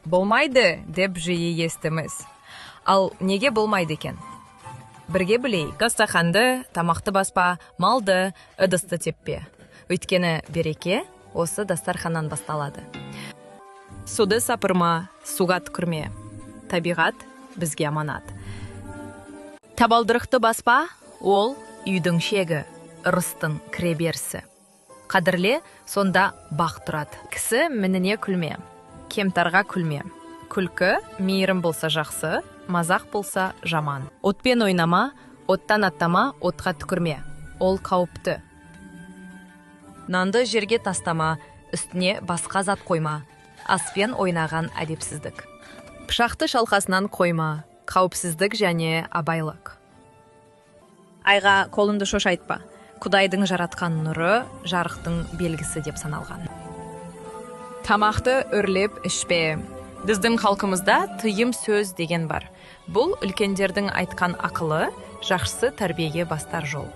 Болмайды деп жиі естиміз. Ал неге болмайды екен? Бірге білейік. Дастарханды, тамақты баспа, малды, ыдысты теппе. Өйткені береке осы дастарханнан басталады. Суды сапырма, суға түкірме. Табиғат бізге аманат. Табалдырықты баспа, ол үйдің шегі, ырыстың кіреберісі. Қадірле, сонда бақ тұрады. Кісі мініне күлме, кемтарға күлме. Күлкі мейірім болса жақсы, мазақ болса жаман. Отпен ойнама, оттан аттама, отқа түкірме. Ол қауіпті. Нанды жерге тастама, үстіне басқа зат қойма. Аспен ойнаған әдепсіздік. Пышақты шалқасынан қойма, қауіпсіздік және абайлық. Айға қолыңды шошайтпа. Құдайдың жаратқан нұры жарықтың белгісі деп саналған. Тамақты үрлеп ішпе. Біздің халқымызда тыйым сөз деген бар. Бұл үлкендердің айтқан ақылы, жақсы тәрбиеге бастар жол.